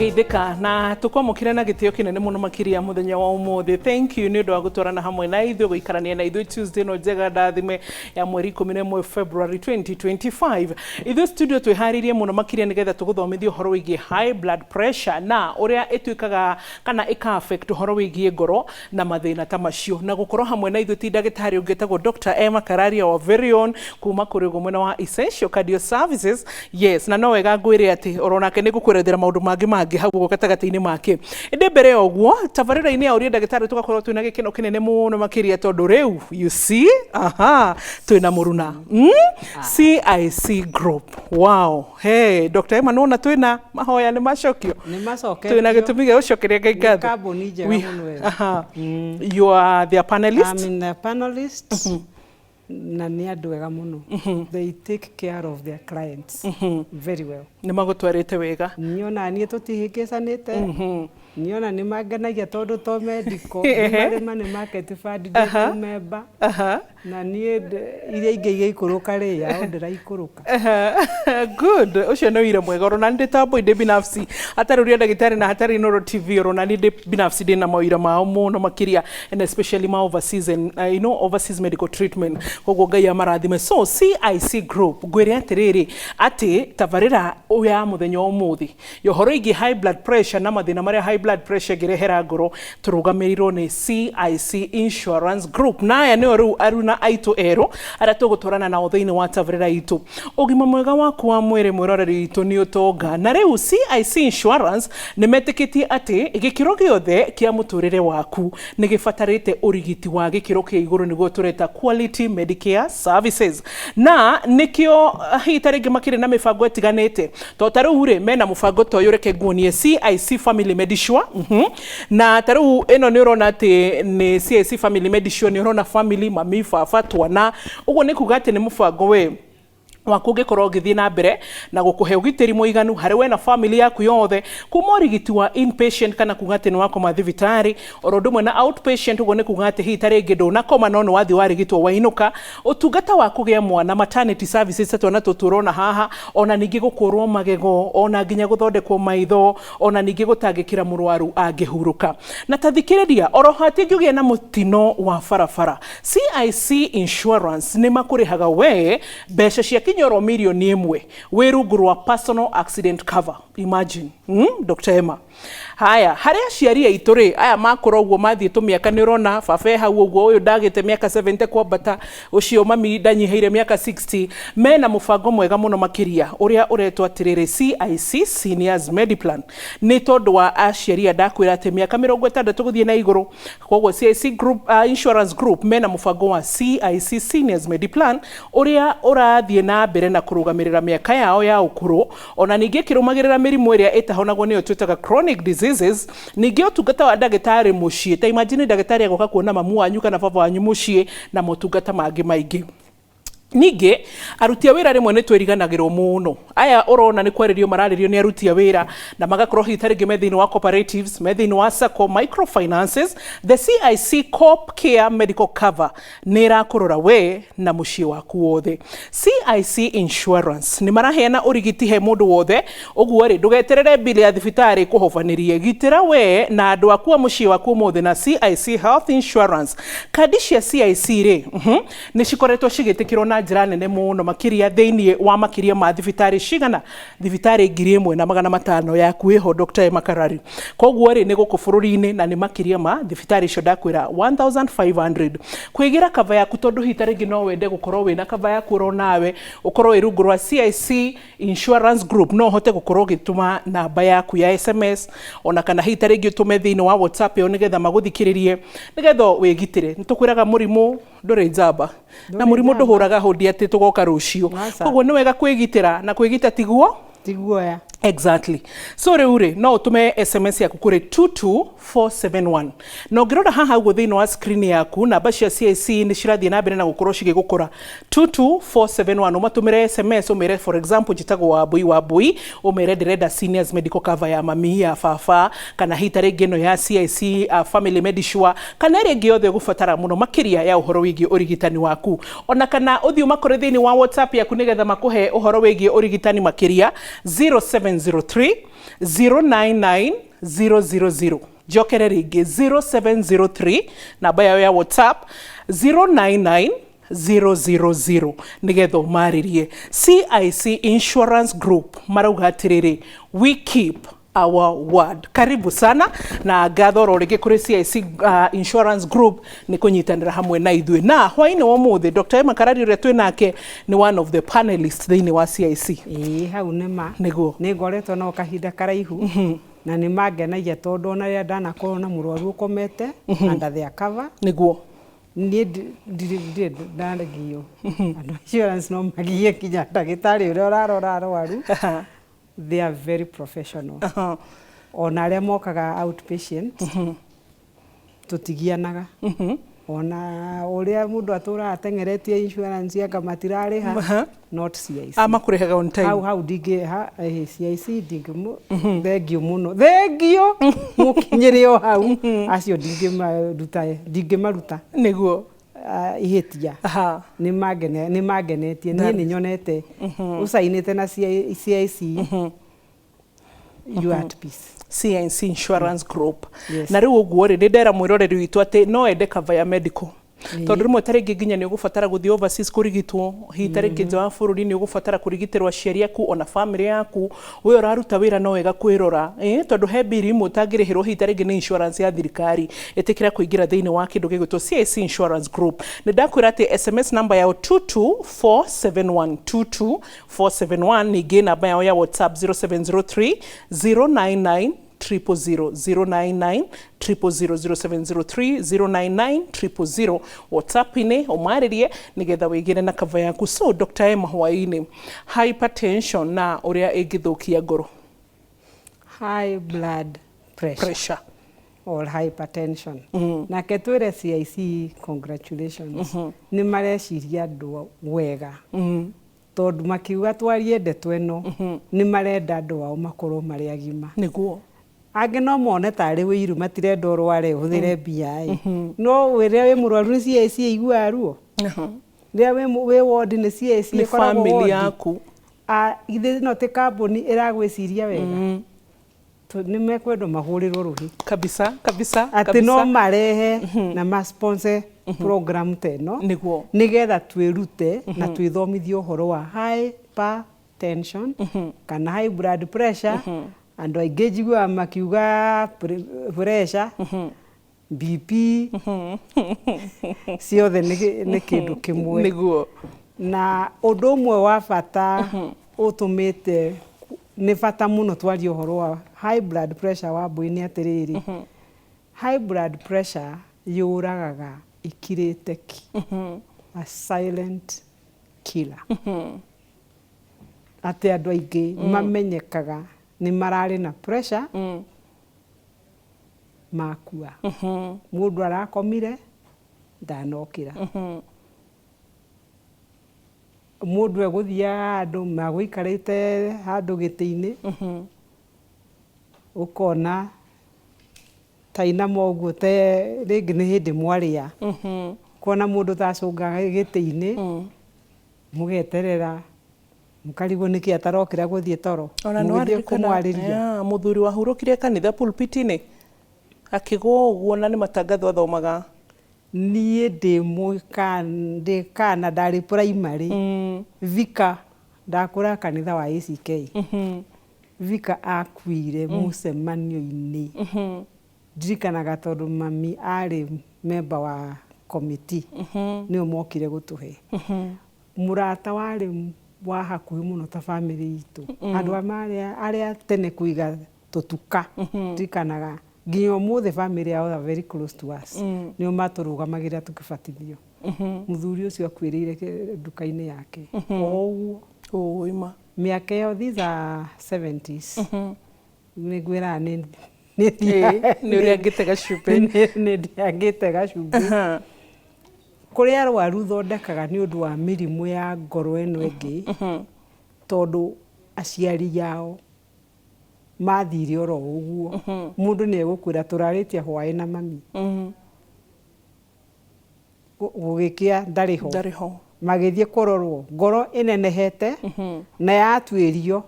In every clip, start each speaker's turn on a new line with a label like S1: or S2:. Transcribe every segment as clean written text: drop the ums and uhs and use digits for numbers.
S1: Geithĩka na tũkwamũkĩre na gĩtĩo kĩnene mũno makĩria mũthenya wa ũmũthĩ. Thank you nĩ ũndũ wa gũtwarana hamwe na ithuĩ, gũikarania na ithuĩ Tuesday ĩno njega ndathime ya mweri 11 February 2025. Ithuĩ studio twĩharĩirie mũno makĩria nĩgetha tũgũthomithie ũhoro wĩgiĩ high blood pressure na ũrĩa ĩtuĩkaga kana ĩka affect ũhoro wĩgiĩ ngoro na mathĩna ta macio. Na gũkorwo hamwe na ithuĩ ti ndagĩtarĩ ũngĩ etagwo Dr. Emma Kararia, our very own, kuma kũrĩ ũguo mwena wa Essential Cardio Services. Yes, na no wega ngwĩre atĩ oro nake nĩ ngũkwerethera maũndũ mangĩ mangĩ hau ũguo gatagatĩ-inĩ make. Ĩndĩ mbere ya ũguo, tabarĩra-inĩ ya Ũria Ndagĩtarĩ tũgakorwo twĩna gĩkeno kĩnene mũno makĩria tondũ rĩu, you see, aha, twĩna mũruna CIC Group. Wow. Hey, Dr. Emma, nĩwona twĩna mahoya nĩ macokio.
S2: Nĩ macoketio.
S1: Twĩna gĩtũmi gĩa gũcokeria Ngai
S2: Nĩ
S1: ngatho.
S2: kambuni njega mũno ĩyo.
S1: Aha. You are their panelist.
S2: I'm in the panelist na nĩ andũ ega mũno. They take care of their clients very well.
S1: Nĩ magũtwarĩte wega.
S2: Niona niĩ tũtihĩngĩcanĩte. Niona nĩ mangenagia tondũ to medical, nĩ marĩ money market fund, ndĩ member. Na niĩ iria ingĩ igĩikũrũka rĩ, yao ndĩraikũrũka.
S1: Good. Ũcio nĩ ũira mwega. Orona ndĩ ta mbũi ndĩ binafsi hatarĩ Ũria Ndagĩtarĩ na hatarĩ Inooro TV, orona niĩ ndĩ binafsi ndĩ na maũira mao mũno makĩria, and especially ma overseas and overseas medical treatment. Koguo Ngai amarathime. So CIC Group, ngwĩre atĩrĩrĩ atĩ tabarĩra ya mũthenya wa ũmũthĩ ya ũhoro ĩgiĩ high blood pressure na mathĩna marĩa high blood pressure ĩngĩrehera ngoro tũrũgamĩrĩirwo nĩ CIC Insurance Group, na aya nĩo rĩu aruna aitũ erũ arĩa tũgũtwarana nao thĩinĩ wa tabarĩra itũ. Ũgima mwega waku wa mwĩrĩ, mwĩroreri witũ, nĩ ũtonga, na rĩu CIC Insurance nĩ metĩkĩtie atĩ gĩkĩro gĩothe kĩa mũtũrĩre waku nĩ gĩbatarĩte ũrigiti wa gĩkĩro kĩa igũrũ, nĩguo tũreta quality medicare services, na nĩkĩo hihi ta rĩngĩ makĩrĩ na mĩbango ĩtiganĩte. To ta rĩu rĩ, mena mũbango ta ũyũ, reke nguonie, CIC Family Medisure. Na ta rĩu ĩno nĩ ũrona atĩ nĩ CIC Family Medisure, nĩ ũrona family, mami, baba, twana. Ũguo nĩ kuga atĩ nĩ mũbango we waku ũngĩkorwo ũgĩthiĩ na mbere na gũkũhe ũgitĩri mũiganu harĩ we na family yaku yothe, kuma ũrigiti wa inpatient, kana kuga atĩ nĩ wakoma thibitarĩ, oro ũndũ ũmwe na outpatient. Ũguo nĩ kuga atĩ hihi ta rĩngĩ ndũnakoma no nĩ wathiĩ warigitwo wainũka, ũtungata wa kũgĩa mwana, maternity services, ta twana tũtũ ũrona haha, ona ningĩ gũkũrwo magego, ona nginya gũthondekwo maitho, ona ningĩ gũtangĩkĩra mũrwaru angĩhurũka. Na ta thikĩrĩria, oro hatingĩgĩa na mũtino wa barabara, CIC Insurance nĩ makũrĩhaga we mbeca cia kinyoro 1 mirioni wĩ rungu rwa personal accident cover. Imagine, Dr. Emma, haya, harĩ aciari aitũ rĩ, aya makũra ũguo mathiĩ tũmĩaka, nĩ ũrona baba e hau ũguo, ũyũ ndagĩte mĩaka 70 kwambata, ũcio mami ndanyihĩire mĩaka 60, mena mũbango mwega mũno makĩria ũrĩa ũretwo atĩrĩrĩ CIC Seniors Mediplan. Nĩ tondũ wa aciari aya ndakwĩra atĩ mĩaka 60 gũthiĩ na igũrũ. Koguo CIC Group, Insurance Group mena mũbango wa CIC Seniors Mediplan ũrĩa ũrathiĩ na mbere na kũrũgamĩrĩra mĩaka yao ya ũkũrũ, ona ningĩ ĩkĩrũmagĩrĩra mĩrimũ ĩrĩa ĩtahonagwo, nĩyo twĩtaga chronic diseases. Ningĩ ũtungata wa ndagĩtarĩ mũciĩ, ta imagine ndagĩtarĩ agoka kuona mamu wanyu kana baba wanyu mũciĩ, na motungata mangĩ maingĩ. Ningĩ aruti a wĩra, rĩmwe nĩ twĩriganagĩrwo mũno. Aya ũrona nĩ kwarĩrio mararĩrio nĩ aruti a wĩra na magakorwo hihi ta rĩngĩ me thĩinĩ wa cooperatives, me thĩinĩ wa sacco, microfinances, the CIC Coop Care Medical Cover nĩ ĩrakũrora we na mũciĩ waku wothe. CIC Insurance nĩ maraheana ũrigiti he mũndũ wothe. Ũguo rĩ, ndũgeterere mbili ya thibitarĩ kũhobanĩrie, gitĩra we na andũ aku a mũciĩ waku ũmũthĩ na CIC Health Insurance. Kandi cia CIC rĩ, nĩ cikoretwo cigĩtĩkĩrwo na njĩra nene mũno makĩria thĩinĩ wa makĩria ma thibitarĩ cigana, thibitarĩ 1500 yaku ĩho, Dr. Emma Karari. Koguo rĩ, nĩ gũkũ bũrũri-inĩ na nĩ makĩria ma thibitarĩ icio ndakwĩra 1500. Kwĩgĩra cover yaku, tondũ hihi ta rĩngĩ no wende gũkorwo wĩna cover yaku oro nawe ũkorwo wĩ rungu rwa CIC Insurance Group, no ũhote gũkorwo ũgĩtũma namba yaku ya SMS, ona kana hihi ta rĩngĩ ũtũme thĩinĩ wa WhatsApp ĩyo nĩgetha magũthikĩrĩrie, nĩgetha wĩgitĩre. Nĩ tũkwĩraga mũrimũ ndũrĩ njamba na mũrimũ ndũhũraga hũndi atĩ tũgoka rũciũ.
S2: Aca.
S1: Koguo nĩ wega kwĩgitĩra, na kwĩgita tiguo
S2: Tiguoya.
S1: Exactly. So rĩu rĩ, no ũtũme SMS yaku kũrĩ 22471, na ũngĩrora haha ũguo thĩinĩ wa screen yaku, namba cia CIC nĩ cirathiĩ na mbere na gũkorwo cigĩgũkora. 22471, ũmatũmĩre SMS, ũmere for example njĩtagwo Wambui Wambui, ũmere ndĩrenda seniors medical cover ya mami, ya baba, kana hihi ta rĩngĩ ĩno ya CIC Family Medisure, kana ĩrĩa ĩngĩ yothe ũgũbatara mũno makĩria ya ũhoro wĩgiĩ ũrigitani waku. Ona kana ũthiĩ ũmakore thĩinĩ wa WhatsApp yaku nĩgetha makũhe ũhoro wĩgiĩ ũrigitani makĩria. 07 0703 099 000. Njokere rĩngĩ, 0703, namba yao ya WhatsApp 099 000, nĩgetha ũmarĩrie. CIC Insurance Group marauga atĩrĩrĩ, "We keep our word." Karibu sana na ngatho oro rĩngĩ kũrĩ CIC Insurance Group nĩ kũnyitanĩra hamwe na ithuĩ na hwainĩ wa ũmũthĩ. Dr. Emma Karari ũrĩa twĩ nake nĩ one of the panelists thĩinĩ wa CIC.
S2: Ĩĩ, hau nĩ ma.
S1: Nĩguo.
S2: Nĩ ngoretwo nao kahinda karaihu na nĩ mangenagia, tondũ ona rĩrĩa ndanakorwo na mũrwaru ũkomete under their cover, niĩ ndirĩ ndagio. Andũ a insurance no magie nginya ndagĩtarĩ ũrĩa ũrarora arwaru. They are very professional. Ona arĩa mokaga outpatient, tũtigianaga. Ona ũrĩa mũndũ atũraga ateng'eretie insurance anga matirarĩha, not CIC.
S1: Amakũrĩhaga on time.
S2: Hau hau ndingĩ ha, CIC ndingĩ thengio mũno, thengio mũkinyĩre o hau. Acio ndingĩmaruta, ndingĩmaruta ihĩtia. Nĩ mangenetie. Niĩ nĩ nyonete ũcainĩte na CIC, you are at peace.
S1: CIC Insurance Group.
S2: Yes.
S1: Na rĩu ũguo rĩ, nĩ ndera mwĩroreri witũ atĩ no ende cover ya medical, tondũ rĩmwe ta rĩngĩ nginya nĩ ũgũbatara gũthiĩ overseas kũrigitwo, hihi ta rĩngĩ nja wa bũrũri, nĩ ũgũbatara kũrigitĩrwo aciari aku ona famĩlĩ yaku. We ũraruta wĩra no wega kwĩrora, tondũ he mbiri imwe ũtangĩrĩhĩrwo hihi ta rĩngĩ nĩ insurance ya thirikari. Ĩtĩkĩra kũingĩra thĩinĩ wa kĩndũ gĩgwĩtwo CIC Insurance Group. Nĩ ndakwĩra atĩ SMS namba yao 22471, 22471. Ningĩ namba yao ya WhatsApp 0703 099 000, 099 000, 0703 099 000, WhatsApp-inĩ ũmarĩrie nĩgetha wĩgĩre na cover yaku. So Dr. Emma, hwaĩ-inĩ, hypertension na ũrĩa ĩngĩthũkia ngoro.
S2: High blood pressure,
S1: pressure
S2: or hypertension. Nake twĩre CIC congratulations, nĩ mareciria andũ wega, tondũ makiuga twarie ndeto ĩno, nĩ marenda andũ ao makorwo marĩ agima. Angĩ no mone tarĩ wĩiru, matirenda ũrware ũhũthĩre mbia ĩ, no rĩrĩa wĩ mũrwaru nĩ CIC ĩiguaga ruo. Rĩrĩa wĩ ward nĩ CIC
S1: nĩ
S2: ĩkoragwo
S1: family
S2: ward.
S1: yaku.
S2: Ah, githĩ no ti kambuni ĩragwĩciria wega? Nĩ mekwendwo mahũrĩrwo rũhĩ
S1: kabisa kabisa
S2: atĩ no marehe na ma-sponsor program ta ĩno, nĩgetha twĩrute na twĩthomithie ũhoro wa hypertension kana high blood pressure. Andũ aingĩ njiguaga makiuga pressure, BP, ciothe nĩ kĩndũ kĩmwe. Na ũndũ ũmwe wa bata ũtũmĩte nĩ bata mũno twarie ũhoro wa high blood pressure wa mbũi nĩ atĩrĩrĩ, high blood pressure yũragaga ĩkirĩte ki, a silent killer, atĩ andũ aingĩ mamenyekaga nĩ mararĩ na pressure makua. Mũndũ arakomire ndanokĩra, mũndũ egũthiaga handũ magũikarĩte handũ gĩtĩ-inĩ, ũkona tainama ũguo, te rĩngĩ nĩ hĩndĩ mwarĩa, kuona mũndũ tacũngaga gĩtĩ-inĩ, mũgeterera, mũkarigwo nĩkĩ atarokĩra gũthiĩ toro,
S1: ona nĩ
S2: mũgĩthiĩ
S1: waririkana
S2: kũmwarĩria.
S1: Yeah, mũthuri wahurũkire kanitha pulpit-inĩ akĩgwo ũguo, na nĩ matangatho athomaga.
S2: Niĩ ndĩ kana, ndarĩ primary, vika ndakũra kanitha wa ACK. Vika akuire mũcemanio-inĩ. Ndirikanaga tondũ mami arĩ member wa committee, nĩo mokire gũtũhe mũrata warĩ wa hakuhĩ mũno ta famĩlĩ itũ, andũ a marĩa arĩa tene kũiga tũtuka. Ndirikanaga nginya ũmũthĩ famĩlĩ yao are very close to us, nĩo matũrũgamagĩrĩra tũkĩbatithio. Mũthuri ũcio akuĩrĩire nduka-inĩ yake o ũguo.
S1: Ũima.
S2: Mĩaka ĩyo, these are 70s, nĩ ngwĩraga nĩ
S1: Nĩ ũrĩa angĩte gacumbĩ.
S2: Nĩ ndiangĩte gacumbĩ. Kũrĩ arwaru thondekaga nĩ ũndũ wa mĩrimũ ya ngoro ĩno ĩngĩ, tondũ aciari ao mathire oro ũguo. Mũndũ nĩ egũkwĩra, "Tũrarĩtie hwaĩ na mami, gũgĩkĩa ndarĩ ho."
S1: Ndarĩ ho.
S2: Magĩthiĩ kũrorwo, ngoro ĩnenehete na yatuĩrio.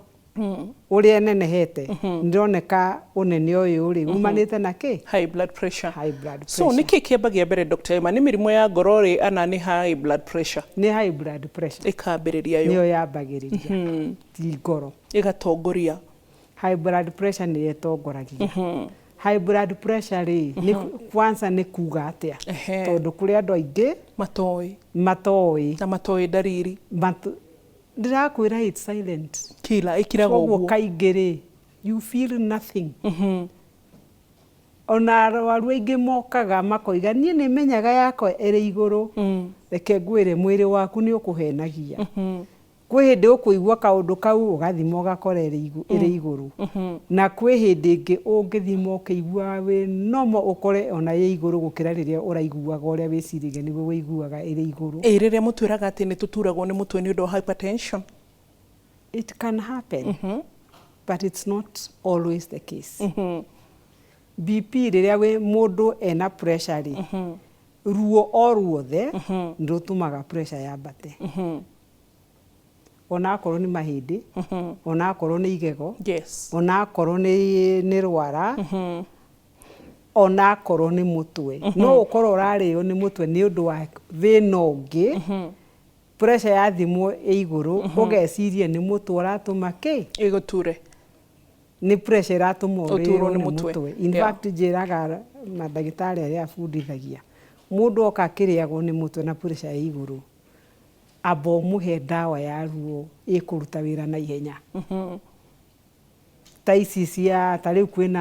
S2: Ũrĩa ĩnenehete, ndĩroneka ũnene ũyũ rĩ umanĩte na kĩ?
S1: High blood pressure.
S2: High blood
S1: So
S2: pressure.
S1: nĩkĩ kĩambagia mbere, Dr. Emma? Nĩ mĩrimũ ya ngoro rĩ, ana nĩ high blood pressure?
S2: Nĩ high blood pressure.
S1: Ĩkambĩrĩria yo?
S2: Nĩyo yambagĩrĩria, ti ngoro.
S1: Ĩgatongoria.
S2: High blood pressure nĩyo ĩtongoragia. High blood pressure rĩ, nĩ kwanza nĩ kuga atĩa? Tondũ kũrĩ andũ aingĩ
S1: matoĩ.
S2: Matoĩ.
S1: Na matoĩ ndariri.
S2: Ndĩrakwĩra, it's silent.
S1: Kila ĩkiraga.
S2: Koguo
S1: ũguo.
S2: Kaingĩ rĩ, you feel nothing. Ona arwaru aingĩ mokaga makoiga, "Niĩ nĩ menyaga yakwa ĩrĩ igũrũ." Reke ngwĩre, mwĩrĩ waku nĩ ũkũhenagia. Kwĩ hĩndĩ ũkũigua kaũndũ kau, ũgathima ũgakora ĩrĩ igũrũ, na kwĩ hĩndĩ ĩngĩ ũngĩthima ũkĩiguaga wĩ nomo, ũkore ona ĩ igũrũ gũkĩra rĩrĩa ũraiguaga, ũrĩa wĩciragia nĩguo wĩiguaga ĩrĩ igũrũ.
S1: Ĩ rĩrĩa mũtwĩraga atĩ nĩ tũturagwo nĩ mũtwe nĩ ũndũ wa hypertension?
S2: It can happen, but it's not always the case. BP, rĩrĩa wĩ mũndũ ena pressure rĩ, ruo o ruothe nĩ rũtũmaga pressure yambate, ona akorwo nĩ mahĩndĩ, ona akorwo nĩ igego, ona akorwo nĩ rwara, ona akorwo nĩ mũtwe. No ũkorwo ũrarĩo nĩ mũtwe nĩ ũndũ wa thĩna ũngĩ, pressure yathimwo ĩ igũrũ, ũgeciria nĩ mũtwe ũratũma kĩ.
S1: Ĩgũture.
S2: Nĩ pressure ĩratũma
S1: ũturwo
S2: ũrĩo
S1: nĩ
S2: nĩ
S1: mũtwe.
S2: Mũtwe. In fact, njĩraga mandagĩtarĩ arĩa abundithagia, mũndũ oka akĩrĩagwo nĩ mũtwe na pressure ĩ igũrũ, amba ũmũhe ndawa ya ruo ĩkũruta wĩra na ihenya, ta ici cia ta rĩu kwĩna,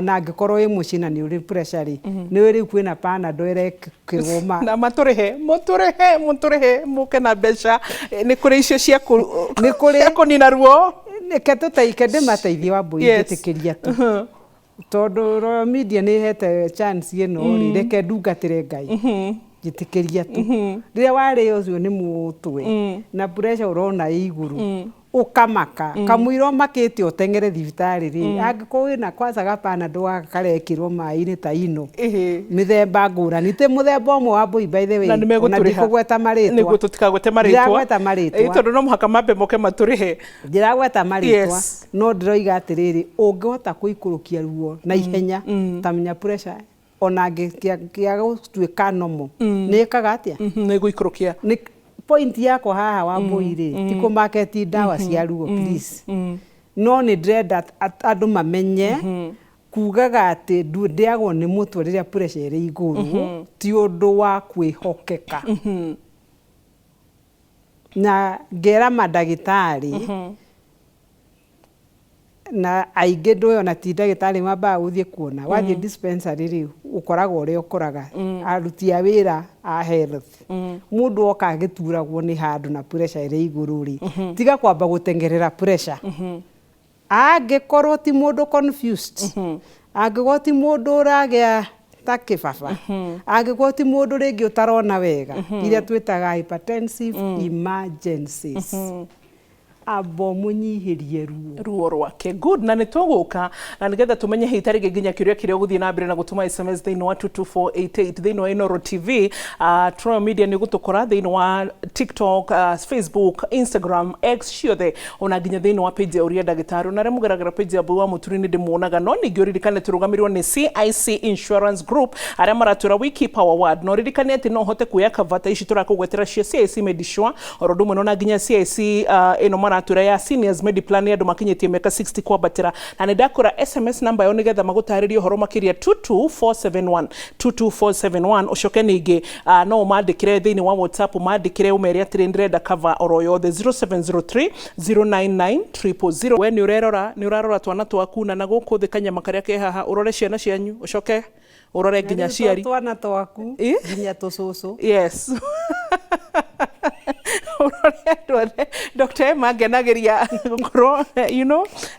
S2: na angĩkorwo wĩ mũciĩ na nĩ ũrĩ pressure rĩ, nĩ rĩu kwĩna Panadol ĩrekĩrwo ma.
S1: Na matũrĩhe, mũtũrĩhe, mũtũrĩhe, mũke na mbeca. Nĩ kũrĩ icio cia
S2: Nĩ kũrĩ.
S1: Cia kũnina ruo.
S2: Reke tũteike ndĩmateithie Wambũi. Njĩtĩkĩria tu, tondũ Royal Media nĩ ĩhete chance ĩno rĩ, reke ndungatĩre Ngai. Njĩtĩkĩria tu, rĩrĩa warĩo ũcio nĩ mũtwe na pressure ũrona ĩ igũrũ, ũkamaka kamũira ũmakĩte ũteng'ere thibitarĩ rĩ, angĩkorwo wĩna kwanza ga Panadol gaka karekĩrwo maĩ-inĩ ta ino, mĩthemba ngũrani, ti mũthemba ũmwe, Wambũi, by the way.
S1: Na nĩ
S2: Ona
S1: megũtũrĩha.
S2: Ndikũgweta marĩtwa.
S1: Nĩguo tũtikagwete marĩtwa.
S2: Ndiragweta marĩtwa.
S1: Ĩ, tondũ no mũhaka mambe moke matũrĩhe.
S2: Ndiragweta marĩtwa. No ndĩroiga atĩrĩrĩ, ũngĩhota kũikũrũkia ruo na ihenya, ta menya pressure ona ngĩaga gũtuĩka normal, nĩ ĩkaga atĩa?
S1: Nĩ gũikũrũkia.
S2: Nĩ point yakwa haha, Wambũi, rĩ, ti kũmaketi ndawa cia ruo, please, no nĩ ndĩrenda andũ mamenye kugaga atĩ ndĩagwo nĩ mũtwe rĩrĩa pressure ĩrĩ igũrũ ti ũndũ wa kwĩhokeka. Na ngera mandagĩtarĩ na aingĩ ndũĩ, ona ti ndagĩtarĩ mambaga gũthiĩ kuona. Wathiĩ dispensary rĩ, ũkoraga ũrĩa ũkoraga aruti a wĩra a health. Mũndũ oka agĩturagwo nĩ handũ na pressure ĩrĩ igũrũ rĩ, tiga kwamba gũteng'erera pressure. Angĩkorwo ti mũndũ confused, angĩkorwo ti mũndũ ũragĩa ta kĩbaba, angĩkorwo ti mũndũ rĩngĩ ũtarona wega, iria twĩtaga hypertensive emergencies, amba ũmũnyihĩrie ruo.
S1: Ruo rwake. Good. Na nĩ tũgũka na nĩgetha tũmenye hihi tarĩngĩ nginya kĩũria kĩrĩa ũgũthiĩ na mbere na gũtũma SMS thĩinĩ wa 22488 thĩinĩ wa Inooro TV. Royal Media nĩ ũgũtũkora thĩinĩ wa TikTok, Facebook, Instagram, X ciothe, ona nginya thĩinĩ wa page ya Ũria Ndagĩtarĩ. Ona arĩa mũgeragĩra page ya Mbui wa Mũturi nĩ ndĩmuonaga. No ningĩ ũririkane tũrũgamĩrĩrwo nĩ CIC Insurance Group, arĩa maratwĩra, "We keep our word." Na ũririkane atĩ no ũhote kuoya cover ta ici tũrakũgwetera cia CIC Medisure, oro ũndũ ũmwe na nginya CIC ĩno maratwĩra ya Seniors Mediplan ya andũ makinyĩtie mĩaka 60 kwambatĩra. Na nĩ ndakũra SMS namba yao nĩgetha magũtarĩrie ũhoro makĩria, 22471, 22471. Ũcoke ningĩ no ũmandĩkĩre thĩinĩ wa WhatsApp, ũmandĩkĩre ũmere atĩrĩ, "Ndĩrenda cover oro yothe," 0703 099 000. We nĩ ũrerora, nĩ ũrarora twana twaku na gũkũ thĩ kanyama karĩa ke haha, ũrore ciana cianyu, ũcoke ũrore nginya
S2: Na rĩu to
S1: aciari.
S2: Twana twaku
S1: Ĩ?
S2: Nginya tũcũcũ.
S1: Yes, ũrore andũ othe. Dr. Emma, ngenagĩria gũkorwo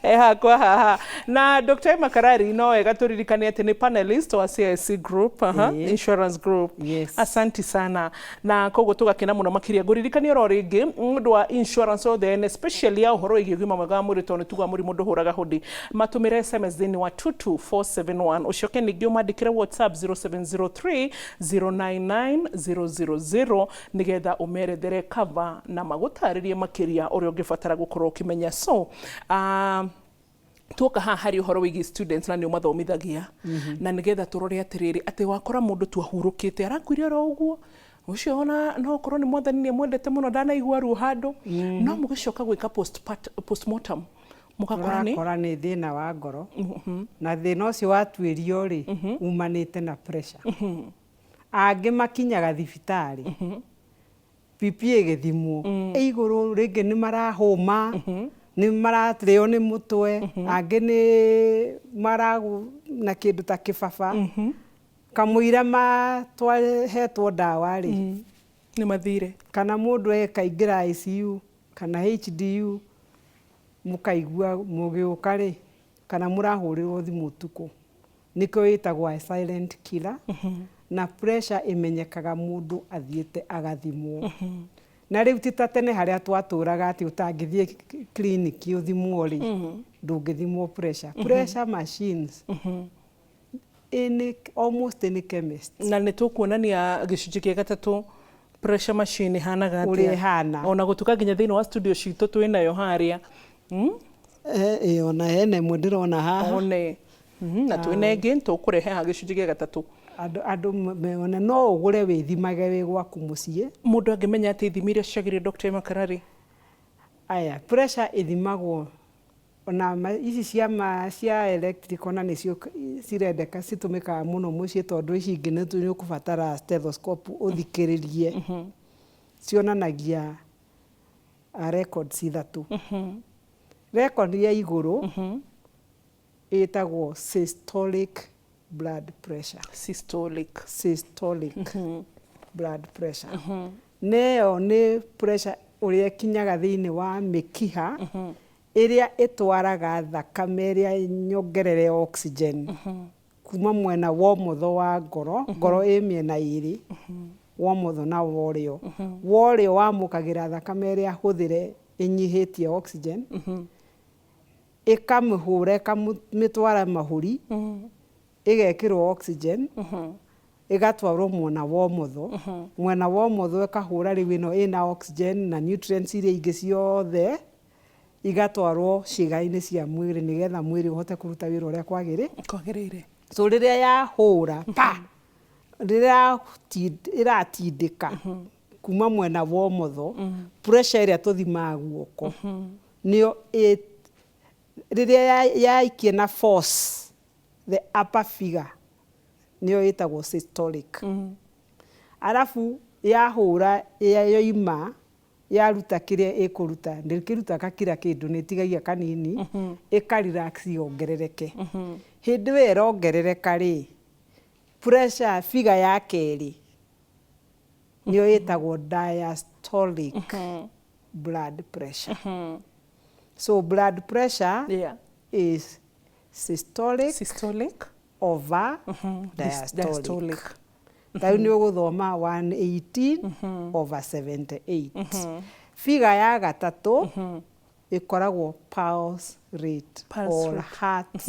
S1: hakwa haha na Dr. Emma Karari. No wega tũririkane atĩ nĩ panelist wa CIC Group, Insurance Group. Asanti sana. Na koguo tũgakena mũno makĩria. Ngũririkania oro rĩngĩ ũndũ wa insurance othe, and especially ya ũhoro wĩgiĩ ũgima mwega wa mwĩrĩ, tondũ nĩ tugaga mũrimũ ndũhũraga hũndi. Matũmĩre SMS thĩinĩ wa 22471, ũcoke ningĩ ũmandĩkĩre WhatsApp 0703 099 000 nĩgetha ũmerethere cover. Gũthima na magũtarĩrie makĩria ũrĩa ũngĩbatara gũkorwo ũkĩmenya. So tuoka haha harĩ ũhoro wĩgiĩ students na nĩ ũmathomithagia, na nĩgetha tũrore atĩrĩrĩ, atĩ wakora mũndũ tu ahurũkĩte, arakuire oro ũguo, ũcio ona no ũkorwo nĩ Mwathani nĩ amwendete mũno, ndanaigua ruo handũ, no mũgĩcoka gwĩka postmortem mũgakora nĩ
S2: Ũrakora nĩ thĩna wa ngoro, na thĩna ũcio watuĩrio rĩ, umanĩte na pressure. Angĩ makinyaga thibitarĩ BP ĩgĩthimwo ĩ igũrũ, rĩngĩ nĩ marahũma, nĩ mararĩo nĩ mũtwe, angĩ nĩ maragũ na kĩndũ ta kĩbaba, kamũira matwahetwo ndawa rĩ,
S1: nĩ mathire.
S2: Kana mũndũ ekaingĩra ICU kana HDU, mũkaigua mũgĩũka rĩ, kana mũrahũrĩrwo thimũ ũtukũ. Nĩkĩo ĩtagwo a silent killer. Na pressure ĩmenyekaga mũndũ athiĩte agathimwo. Na rĩu ti ta tene harĩa twatũraga atĩ ũtangĩthiĩ kiriniki ũthimwo rĩ, ndũngĩthimwo pressure. Pressure machines any, almost any chemist.
S1: Na nĩ tũkuonania gĩcunjĩ gĩa gatatũ pressure machine ĩhanaga
S2: ũrĩa
S1: atĩa.
S2: Ĩhana.
S1: Ona gũtuĩka nginya thĩinĩ wa studio citũ twĩ nayo harĩa.
S2: Ĩ ona hena ĩmwe ndĩrona haha.
S1: One. Na twĩna ĩngĩ tũkũrehe haha gĩcunjĩ gĩa gatatũ.
S2: Andũ meone no ũgũre wĩthimage wĩ gwaku mũciĩ.
S1: Mũndũ angĩmenya atĩ ithimi iria ciagĩrĩire, Dr. Makarari?
S2: Aya, pressure ĩthimagwo ona ici cia ma cia electric, ona nĩcio cirendeka, citũmĩkaga mũno mũciĩ, tondũ ici ingĩ nĩ ũkũbatara stethoscope ũthikĩrĩrie. Cionanagia records ithatũ. Record ya igũrũ ĩtagwo systolic blood pressure.
S1: Systolic.
S2: Systolic blood pressure neyo nĩ pressure ũrĩa ĩkinyaga thĩinĩ wa mĩkiha ĩrĩa ĩtwaraga thakame ĩrĩa nyongerere oxygen kuma mwena wa ũmotho wa ngoro. Ngoro ĩ mĩena ĩrĩ, wa ũmotho na wa ũrĩo. Wa ũrĩo wamũkagĩra thakame ĩrĩa hũthĩre ĩnyihĩtie oxygen, ĩkamĩhũra, ĩkamĩtwara mahũri, ĩgekĩrwo oxygen, ĩgatwarwo mwena wa ũmotho. Mwena wa ũmotho ĩkahũra rĩu ĩno ĩna oxygen na nutrients iria ingĩ ciothe, igatwarwo ciĩga-inĩ cia mwĩrĩ nĩgetha mwĩrĩ ũhote kũruta wĩra ũrĩa kwagĩrĩ.
S1: Kwagĩrĩire.
S2: So rĩrĩa yahũra pa, rĩrĩa ĩratindĩka kuma mwena wa ũmotho, pressure ĩrĩa tũthimaga guoko nĩyo rĩrĩa yaikia na force, the upper figure nĩyo ĩtagwo systolic. Arabu yahũra yoima, yaruta kĩrĩa ĩkũruta, ndĩkĩrutaga kila kĩndũ, nĩ ĩtigagia kanini, ĩka relax yongerereke. Hĩndĩ ĩyo ĩrongerereka rĩ, pressure figure ya kerĩ nĩyo ĩtagwo diastolic blood pressure. So blood pressure is systolic
S1: systolic
S2: over diastolic.
S1: Diastolic.
S2: Ta rĩu nĩ ũgũthoma 118 over 78. Figure ya gatatũ ĩkoragwo pulse rate
S1: pulse
S2: or
S1: rate.
S2: Heart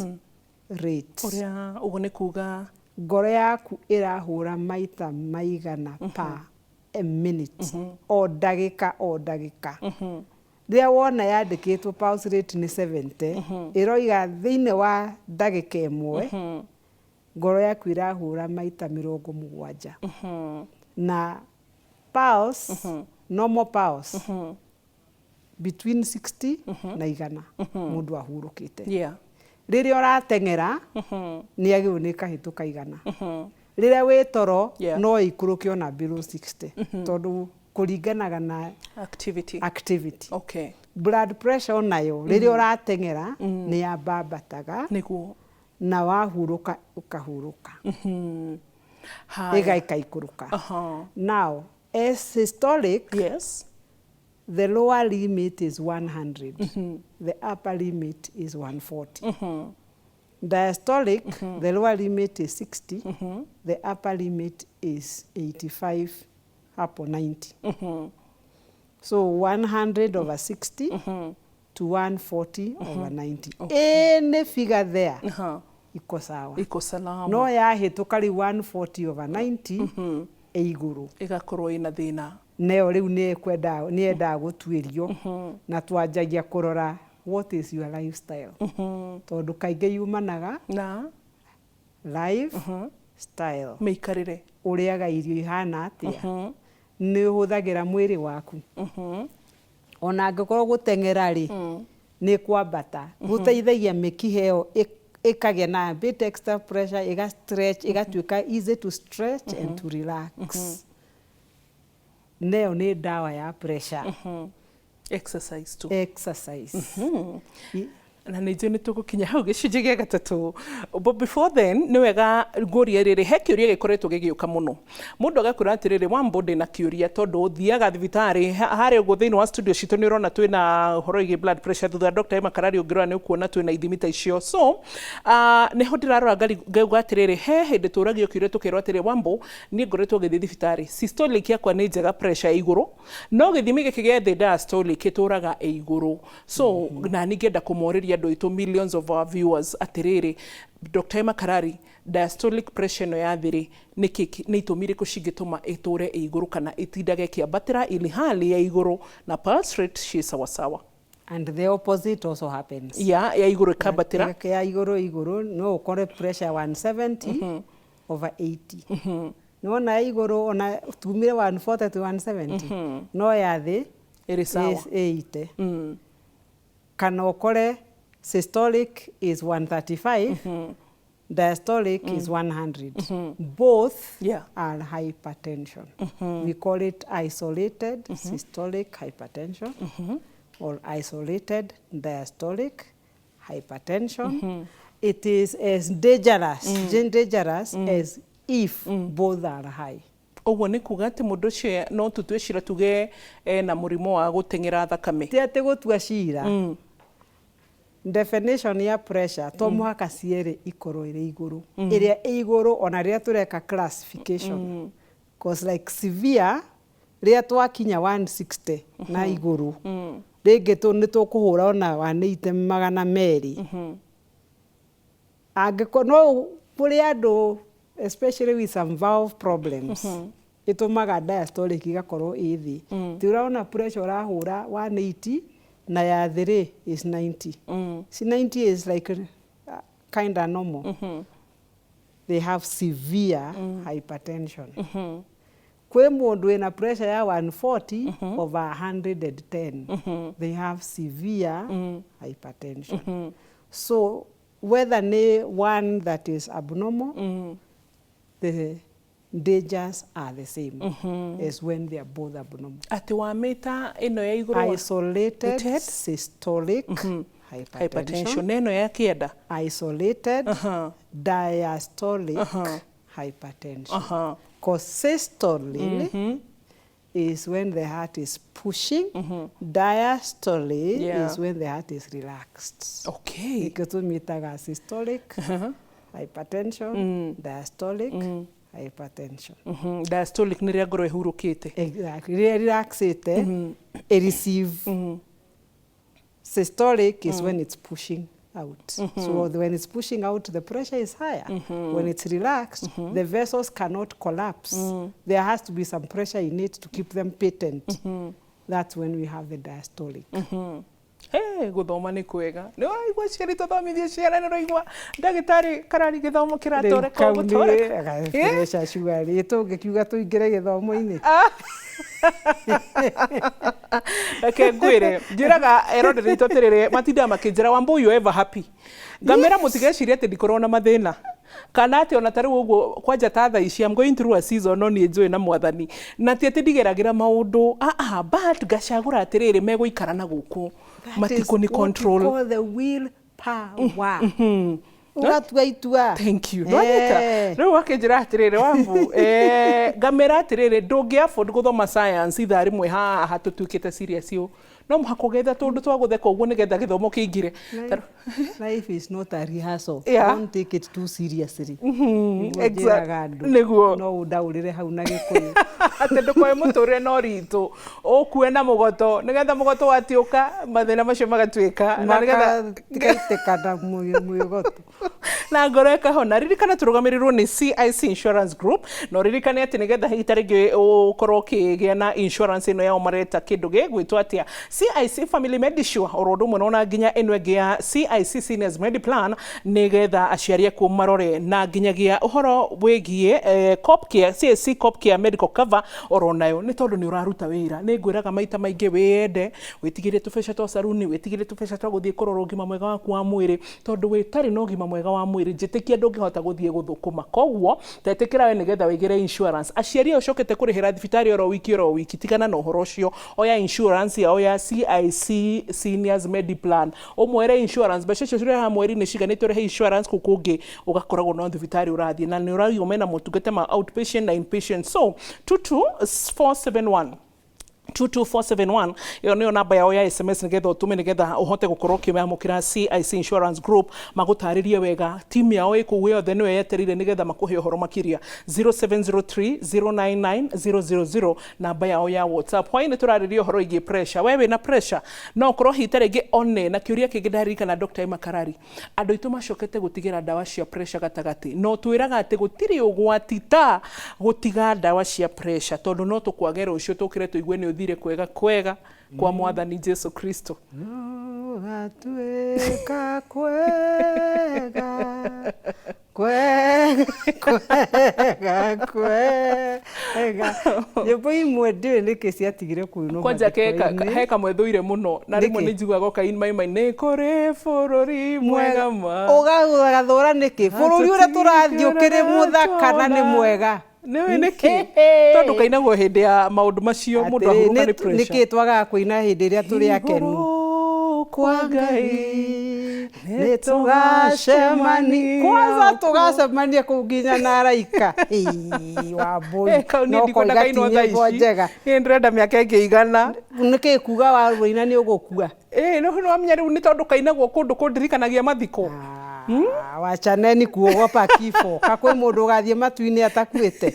S2: rate.
S1: Ũrĩa ũguo nĩ kuga?
S2: Ngoro yaku ĩrahũra maita maigana per a minute, o ndagĩka o ndagĩka. Rĩrĩa wona yandĩkĩtwo pulse rate nĩ 70, ĩroiga thĩinĩ wa ndagĩka ĩmwe ngoro yaku ĩrahũra maita 70. Na pulse, normal pulse between 60 na 100 mũndũ ahurũkĩte. Rĩrĩa ũrateng'era nĩ agĩrĩirwo nĩ ĩkahĩtũka 100. Rĩrĩa wĩ toro no ĩikũrũke ona below 60, tondũ kũringanaga na
S1: activity.
S2: Activity. Blood pressure onayo rĩrĩa ũrateng'era nĩ yambambataga na wahurũka ũkahurũka.
S1: Haya.
S2: Ĩgaikaikũrũka. Now as systolic, the lower limit is 100, the upper limit is 140. Diastolic, the lower limit is 60, the upper limit is 85 hapo 90. So 100 over 60 to 140 over 90, any figure there iko sawa.
S1: Iko salama.
S2: No yahĩtũka rĩu 140 over 90, ĩ igũrũ.
S1: Ĩgakorwo ĩna thĩna.
S2: Nayo rĩu nĩ ĩkwenda, nĩ yendaga gũtuĩrio, na twanjagia kũrora what is your lifestyle, tondũ kaingĩ yumanaga
S1: na
S2: life style.
S1: Mĩikarĩre.
S2: Ũrĩaga irio ihana atĩa, nĩ ũhũthagĩra mwĩrĩ waku, ona angĩkorwo gũteng'era rĩ, nĩ kwambata gũteithagia mĩkiha ĩyo ĩkagĩa na a bit extra pressure, ĩga stretch, ĩgatuĩka easy to stretch and to relax. Nayo nĩ ndawa ya pressure.
S1: Exercise tu.
S2: Exercise.
S1: Na nĩ njũĩ nĩ tũgũkinya hau gĩcunjĩ gĩa gatatũ, but before then nĩ wega ngũrie rĩrĩ, he kĩũria gĩkoretwo gĩgĩũka mũno, mũndũ agakwĩra atĩrĩrĩ, "Wambo, ndĩna kĩũria tondũ thiaga thibitarĩ harĩa ũguo." Thĩinĩ wa studio citũ nĩ ũrona twĩna ũhoro wĩgiĩ blood pressure thutha wa Dr. Emma Karari, ũngĩrora nĩ ũkuona twĩna ithimi ta icio. So nĩho ndĩrarora ngauga atĩrĩrĩ, he hĩndĩ tũragio kĩũria tũkerwo atĩrĩ, "Wambo, niĩ ngoretwo ngĩthiĩ thibitarĩ, systolic yakwa nĩ njega, pressure ĩ igũrũ, no gĩthimi gĩkĩ gĩa thĩ, diastolic, gĩtũraga ĩ igũrũ." So na ningĩenda kũmorĩria andũ aitũ, millions of our viewers, atĩrĩrĩ, Dr. Emma Karari, diastolic pressure ĩno ya thĩ rĩ, nĩkĩ, nĩ itũmi irĩkũ cingĩtũma ĩtũre ĩ igũrũ kana ĩtindage ĩkĩambatĩra ili hali ya igũrũ na pulse rate ciĩ sawasawa?
S2: And the opposite also happens.
S1: Ya igũrũ ĩkambatĩra.
S2: Ya igũrũ no ũkore pressure 170 over 80. Nĩwona ya igũrũ ona tumire 140 to 170, no ya thĩ
S1: ĩrĩ sawa.
S2: Is 80. Kana ũkore systolic is 135, diastolic is 100. Both are hypertension. We call it isolated systolic hypertension or isolated diastolic hypertension. It is as dangerous as if both are high.
S1: Ũguo nĩ kuga atĩ mũndũ ũcio no tũtue cira tuge ena mũrimũ wa gũteng'era thakame?
S2: Ti atĩ gũtua cira. Definition ya pressure, to mũhaka cierĩ ikorwo ĩrĩ igũrũ. Ĩrĩa ĩ igũrũ, ona rĩrĩa tũreka classification, cause like severe, rĩrĩa twakinya 160 na igũrũ, rĩngĩ nĩ tũkũhũra ona 180, 200, angĩkorwo no kũrĩ andũ, especially with some valve problems, ĩtũmaga diastolic igakorwo ĩ thĩ. Ti ũraona pressure ũrahũra 180 na ya thĩ rĩ is 90. Si 90 is like kind of normal. They have severe hypertension. Kwĩ mũndũ wĩna pressure ya 140 over 110, they have severe hypertension. So whether nĩ one that is abnormal, the dangers are the same as when they are both abnormal.
S1: Atĩ wamĩta ĩno ya igũrũ
S2: Isolated
S1: Isolated
S2: systolic hypertension,
S1: hypertension, na ĩno ya kĩenda?
S2: Isolated diastolic hypertension. Because systole is when the heart is pushing, diastole is when the heart is relaxed. Nĩkĩo tũmĩtaga systolic hypertension, diastolic hypertension.
S1: Diastolic nĩ rĩrĩa ngoro ĩhurũkĩte.
S2: Exactly. Rĩrĩa relaxĩte, ĩ receive. Systolic is when it's pushing out. So when it's pushing out, the pressure is higher. When it's relaxed, the vessels cannot collapse. There has to be some pressure in it to keep them patent. That's when we have the diastolic.
S1: Hey, gũthoma nĩ kwega. Nĩ ũraigua, ciari, tũthomithie ciana. Nĩ ũraigua, ndagĩtarĩ Karari, gĩthomo kĩratũreka
S2: Kau
S1: gũtũreka.
S2: Nĩ pressure sugar tũngĩkiuga tũingĩre gĩthomo-inĩ.
S1: Reke ngwĩre, njĩraga eroreri aitũ atĩrĩrĩ, matindaga makĩnjĩra, "Wambo, you ever happy?" Ngamĩra, mũtigecirie atĩ ndikorwo na mathĩna, kana atĩ ona ta rĩu ũguo kwanja ta thaa ici I'm going through a season, no niĩ njũĩ na Mwathani, na ti atĩ ndigeragĩra maũndũ, ah ah, but ngacagũra atĩrĩrĩ, megũikara na gũkũ matikũ ni control.
S2: What we call the will power. Ũgatua itua.
S1: Thank you. Nwanyita. Rĩu akĩnjĩra atĩrĩrĩ, "Wambu," ngamĩra atĩrĩrĩ, ndũngĩ afford gũthoma science ithaa rĩmwe haha tũtuĩkĩte serious ũ. No mũhaka ũgetha tũndũ twa gũtheka ũguo nĩgetha gĩthomo kĩingĩre.
S2: Life is not a rehearsal.
S1: Yeah.
S2: Don't take it too seriously. Nĩguo njĩraga andũ.
S1: Nĩguo.
S2: No ũndaũrĩre hau na Gĩkũyũ.
S1: Atĩ ndũkoe mũtũrĩre na ũritũ, ũkue na mũgoto, nĩgetha mũgoto watiũka mathĩna macio magatuĩka na nĩgetha
S2: Magaitĩka na mwĩgoto.
S1: Na ngoro ĩkahona. Ririkana tũrũgamĩrĩrwo nĩ CIC Insurance Group, na ũririkane atĩ nĩgetha hihi ta rĩngĩ ũkorwo ũkĩgĩa na insurance ĩno yao mareta kĩndũ gĩgwĩtwo atĩa, CIC Family Medisure, oro ũndũ ũmwe na ona nginya ĩno ĩngĩ ya CIC Seniors Mediplan, nĩgetha aciari aku marore, na nginyagia ũhoro wĩgiĩ Copcare, CIC Copcare Medical Cover oro nayo, nĩ tondũ nĩ ũraruta wĩra. Nĩ ngwĩraga maita maingĩ, wĩyende, wĩtigĩre tũbeca twa saruni, wĩtigĩre tũbeca twa gũthiĩ kũrora ũgima mwega waku wa mwĩrĩ, tondũ wĩtarĩ na ũgima mwega wa mwĩrĩ, njĩtĩkia ndũngĩhota gũthiĩ gũthũkũma. Koguo tetĩkĩra we nĩgetha wĩgĩre insurance. Aciari aya ũcokete kũrĩhĩra thibitarĩ oro wiki oro wiki, tigana na ũhoro ũcio, oya insurance yao ya CIC Seniors Mediplan, ũmwere insurance mbeca icio cirehaga mweri-inĩ ciganĩte, ũrĩhe insurance kũu kũngĩ ũgakoragwo no thibitarĩ ũrathiĩ, na nĩ ũraigua mena motungata ma outpatient na inpatient. So 22471, 22471, ĩyo nĩyo namba yao ya SMS, nĩgetha ũtũme, nĩgetha ũhote gũkorwo ũkĩamũkĩra CIC Insurance Group, magũtarĩrie wega. Timu yao ĩ kũu yothe nĩyo yetereire nĩgetha makũhe ũhoro makĩria. 0703 099 000, namba yao ya WhatsApp. Hwaĩ-inĩ tũrarĩria ũhoro wĩgiĩ pressure. We wĩna pressure, no ũkorwo hihi ta rĩngĩ one na kĩũria kĩngĩ ndaririkana, Dr. Emma Karari, andũ aitũ macokete gũtigĩra ndawa cia pressure gatagatĩ, no twĩraga atĩ gũtirĩ ũgwati ta gũtiga ndawa cia pressure, tondũ no tũkwage rũciũ tũkĩre tũigue nĩ ũthire kwega kwega kwa Mwathani Jesu Kristo.
S2: Gatuĩka kwega kwega kwega kwega. Nyĩmbo imwe ndiũĩ nĩkĩ ciatigire kũinwo
S1: Kwanja
S2: mathiko-inĩ.
S1: He kamwe thũire mũno na rĩmwe
S2: Nĩkĩ?
S1: nĩ njiguaga ũkain maimai, nĩ kũrĩ bũrũri mwega ma.
S2: Ũgagathũra nĩkĩ? Bũrũri ũrĩa tũrathiĩ ũkĩrĩ mũthaka na nĩ mwega.
S1: Nĩũĩ nĩkĩ? Tondũ kainagwo hĩndĩ ya maũndũ macio, mũndũ
S2: Atĩrĩ,
S1: ahurũka nĩ pressure.
S2: Nĩkĩ twagaga kũina hĩndĩ ĩrĩa tũrĩ akenu?
S1: Igũrũ kwa Ngai
S2: nĩ tũgacemania, kwanza tũgacemania kũu nginya na araika. Ĩĩ, Wambũi.
S1: Eh, kau niĩ
S2: No
S1: ndikwenda
S2: koiga
S1: kainwo
S2: ti
S1: thaa
S2: nyĩmbo
S1: ici.
S2: njega.
S1: Niĩ ndĩrenda mĩaka ĩngĩ igana.
S2: Nĩkĩ kuga warũina nĩ ũgũkua?
S1: Ĩĩ, no wamenya rĩu nĩ tondũ kainagwo kũndũ kũndirikanagia mathiko.
S2: Ah, wachaneni kuogopa kifo. Kakwĩ mũndũ ũgathiĩ matu-inĩ atakuĩte?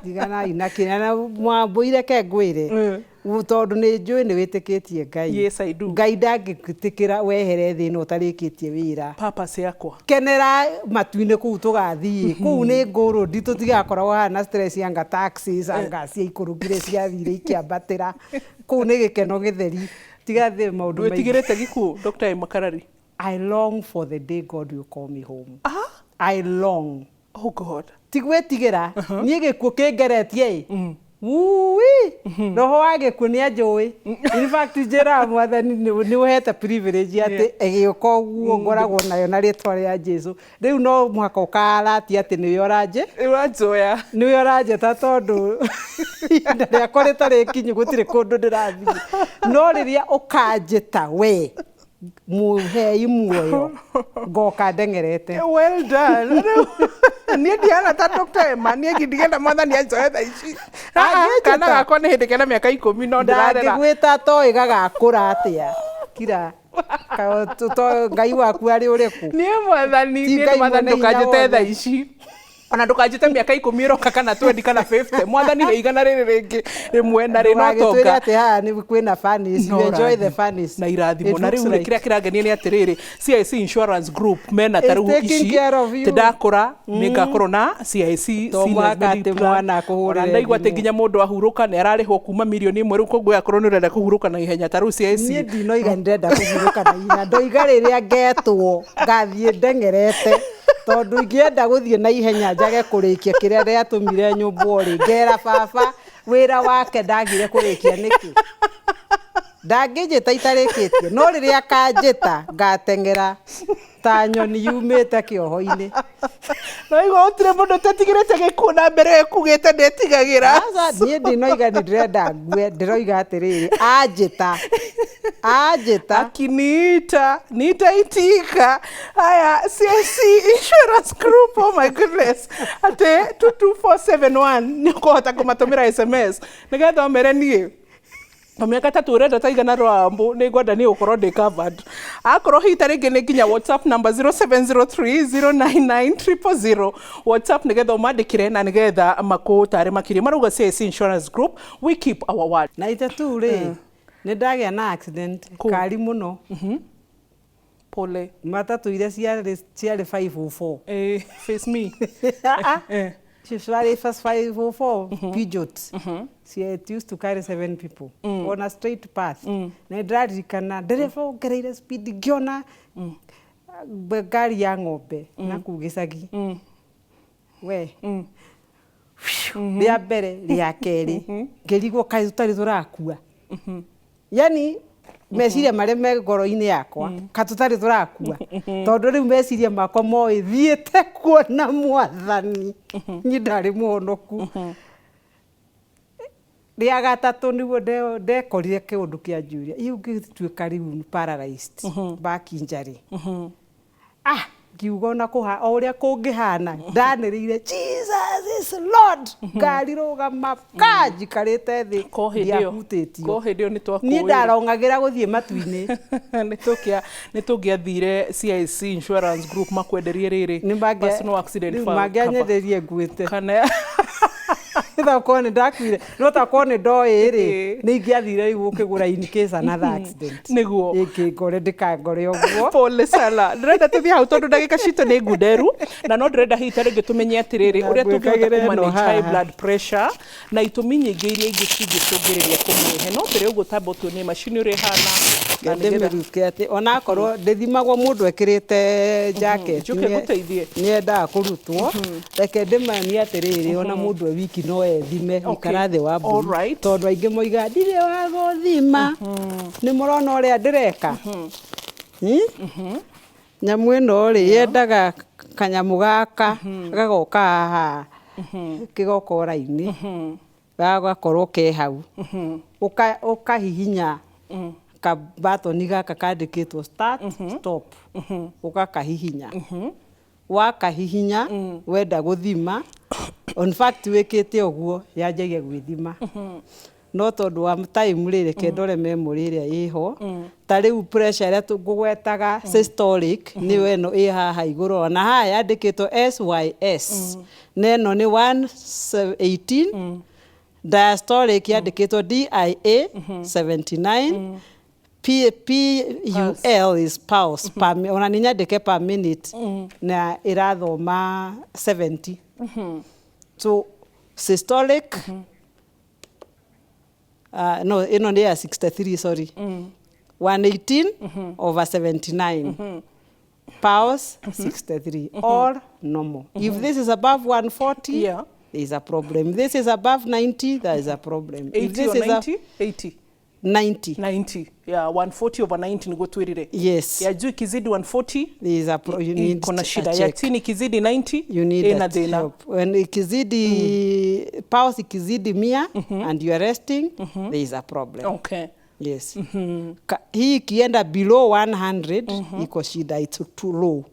S2: Tiganai na kĩrĩa na Mwambũi, reke ngwĩre, tondũ nĩ njũĩ nĩ wĩtĩkĩtie Ngai.
S1: Yes, I do.
S2: Ngai ndangĩtĩkĩra wehere thĩ ĩno ũtarĩkĩtie wĩra.
S1: Purpose yakwa.
S2: Kenera matu-inĩ kũu tũgathiĩ, kũu nĩ ngũrũndi, tũtigakoragwo haha na stress, anga taxes, anga ciaikũrũkire, ciathire ikĩambatĩra. Kũu nĩ gĩkeno gĩtheri. Tiga thĩ maũndũ maingĩ.
S1: Wĩtigĩrĩte gĩkuũ, Dr. Emma Karari?
S2: I long for the day God will call me home.
S1: Ah?
S2: I long.
S1: Oh God.
S2: Ti gwĩtigĩra. Niĩ gĩkuũ kĩngeretie ĩ, Ui, roho wa gĩkuũ nĩ anjũĩ. In fact, njĩraga Mwathani nĩ ũhete privilege atĩ ĩgĩũka ũguo ngoragwo nayo na rĩtwa rĩa Jesu. Rĩu no mũhaka ũkaratia atĩ nĩwe ũranje.
S1: Ũranjoya.
S2: Nĩwe ũranjĩta, tondũ ihinda rĩakwa rĩtarĩ kinyu gũtirĩ kũndũ ndĩrathiĩ. No rĩrĩa ũkanjĩta we mũhei muoyo, ngoka ndeng'erete.
S1: Well done. Rĩu, niĩ ndihana ta Dr. Emma, niĩ ndigenda Mwathani anjoe thaa ici.
S2: Angĩnjĩta?
S1: Kana gakwa nĩ hĩndĩ kena mĩaka 10 no ndĩrarera.
S2: Ndangĩgwĩta toĩ gagakũra atĩa? Kira. Ngai waku arĩ ũrĩkũ?
S1: Niĩ Mwathani,
S2: Ti
S1: niĩ
S2: Ngai
S1: Mwathani
S2: mwene hinya
S1: ndũkanjĩte thaa
S2: wothe.
S1: ici, ona ndũkanjĩte mĩaka 10 ĩroka, kana 20, kana 50. Mwathani he 100 rĩrĩ rĩngĩ rĩmwe na rĩ no
S2: Ndũgagĩtwĩre
S1: tonga.
S2: atĩ haha nĩ kwĩna furnace.
S1: No
S2: You enjoy the
S1: ũrathi.
S2: furnace.
S1: Na irathimo.
S2: It
S1: Na
S2: looks
S1: rĩu rĩ,
S2: like.
S1: kĩrĩa kĩrangenia nĩ atĩrĩrĩ, CIC Insurance Group mena ta
S2: It's
S1: rĩu
S2: taking
S1: ici
S2: care of you.
S1: tĩndakũra nĩ ngakorwo na CIC
S2: To
S1: Seniors
S2: mũhaka atĩ
S1: Mediplan.
S2: mwana akũhũrĩre
S1: Ona ndaigua atĩ
S2: thimũ.
S1: nginya mũndũ ahurũka nĩ ararĩhwo kuma mirioni 1. Rĩu koguo akorwo nĩ ũrenda kũhurũka na ihenya ta rĩu CIC.
S2: Niĩ ndinoiga ndĩrenda kũhurũka na ihenya, ndoiga rĩrĩa ngetwo ngathiĩ ndeng'erete, tondũ ingĩenda gũthiĩ na ihenya njage kũrĩkia kĩrĩa rĩatũmire nyũmbwo rĩ, ngera baba wĩra wake ndagire kũrĩkia nĩkĩ. Ndangĩnjĩta itarĩkĩtie, no rĩrĩa akanjĩta ngateng'era ta nyoni yumĩte kĩoho-inĩ.
S1: No igua gũtirĩ mũndũ ũtetigĩrĩte gĩkuũ na mbere ĩkugĩte ndĩtigagĩra.
S2: Aca, niĩ ndinoiga nĩ ndĩrenda ngue, ndĩroiga atĩrĩrĩ, anjĩta anjĩta.
S1: Akiniita nitaitika. Haya, CIC Insurance Group, oh my goodness, atĩ 22471 nĩ ũkũhota kũmatũmĩra SMS nĩgetha ũmere niĩ Na mĩaka 3 ũrenda ta igana rwa mbu nĩ ngwenda niĩ gũkorwo ndĩ covered. Akorwo hihi ta rĩngĩ nĩ nginya WhatsApp number 0703 099 000, WhatsApp, nĩgetha ũmandĩkĩre na nĩgetha makũtare makĩria. Marauga CIC Insurance Group, we keep our word.
S2: Na 82 rĩ, nĩ ndagĩa na accident.
S1: Kũ?
S2: Kari mũno.
S1: Pole.
S2: Matatũ iria ciarĩ 504.
S1: Eh, face me.
S2: Ciarĩ first 504 Peugeot. It used to carry seven people on a straight path. Na nĩ ndĩraririkana ndereba ongereire speed, ngĩona ngari ya ng'ombe na kũu gĩcagi we rĩa mbere, rĩa kerĩ, ngĩrigwo kaĩ tũtarĩ tũrakua, yani meciria marĩa me ngoro-inĩ yakwa ka tũtarĩ tũrakua, tondũ rĩu meciria makwa moĩ thiĩte kuona Mwathani, niĩ ndarĩ mũhonoku. Rĩa gatatũ nĩguo ndekorire kĩũndũ kĩa Julia iu, ngĩtuĩka rĩu paralyzed, back injury. Ah, ngiuga ona kũha o ũrĩa kũngĩhana, ndanĩrĩire, "Jesus is Lord!" Ngari rũgama ka njikarĩte thĩ.
S1: Ko hĩndĩ ĩyo
S2: Ndiahutĩtio.
S1: Ko hĩndĩ ĩyo nĩ
S2: Niĩ
S1: twakũĩ
S2: ndarong'agĩra gũthiĩ matu-inĩ.
S1: Nĩ tũngĩathire CIC Insurance Group makwenderie rĩrĩ
S2: Nĩ
S1: personal accident
S2: rĩu
S1: cover.
S2: Mangĩanyenderie nguĩte
S1: Kana
S2: takorwo nĩ ndakuire, no takorwo nĩ ndoĩ rĩ, nĩ ingĩathire rĩu gũkĩgũra in case another accident.
S1: Nĩguo.
S2: Ĩngĩngore ndĩkangore ũguo.
S1: Pole sana. Ndĩrenda tũthiĩ hau tondũ ndagĩka citũ nĩ ngunderu, na no ndĩrenda hihi ta rĩngĩ tũmenye atĩrĩrĩ
S2: Na
S1: ũrĩa tũngĩhota
S2: ngwĩkagĩra ĩno
S1: kũmanage high
S2: haha.
S1: blood pressure na itũmi nyingĩ iria ingĩ cingĩcũngĩrĩria kũmĩhe. No mbere ũguo, tamba ũtuonie macini ũrĩa ĩhana na nĩgetha
S2: Ndĩmĩruke atĩ onakorwo ndĩthimagwo mũndũ ekĩrĩte jacket.
S1: Njũke ngũteithie.
S2: Nĩendaga kũrutwo. Reke ndĩmanie atĩrĩrĩ, ona mũndũ e wiki no ethime. Ikara thĩ wa mbũri, tondũ aingĩ moigaga ndirĩ wa gũthima. Nĩ mũrona ũrĩa ndĩreka? Hmm? Nyamũ ĩno rĩ, yendaga kanyamũ gaka gagoka haha kĩgokora-inĩ, gagakorwo ke hau. Ũkahihinya kabatoni gaka kandĩkĩtwo start stop, ũgakahihinya. Wakahihinya, wenda gũthima, in fact wĩkĩte ũguo yanjagia gwĩthima, no tondũ wa time rĩ, reke ndore memory ĩrĩa ĩho. Ta rĩu pressure ĩrĩa ngũgwetaga, systolic, nĩyo ĩno ĩ haha igũrũ, ona haha yandĩkĩtwo SYS, na ĩno nĩ 118. Diastolic yandĩkĩtwo DIA 79. P, PUL is pulse per, ona nĩ nyandĩke per minute, na ĩrathoma 70. So systolic, no, ĩno nĩ ya 63, sorry, 118 over 79, pulse 63, all normal. If this is above 140, there is a problem. This is above 90, there is a problem. If
S1: 80
S2: this
S1: or
S2: is a
S1: 90? 80?
S2: 90.
S1: 90, yeah. 140 over 90 niguo twirire.
S2: Yes.
S1: Ya juu ikizidi 140,
S2: there is a you need
S1: iko na
S2: a
S1: shida. Ya
S2: check.
S1: chini ikizidi 90,
S2: You need
S1: ina
S2: that
S1: thĩna.
S2: help. When ikizidi pulse, ikizidi 100 and you are resting, there is a problem. Yes. Hii ikienda below 100, iko shida, it's too low.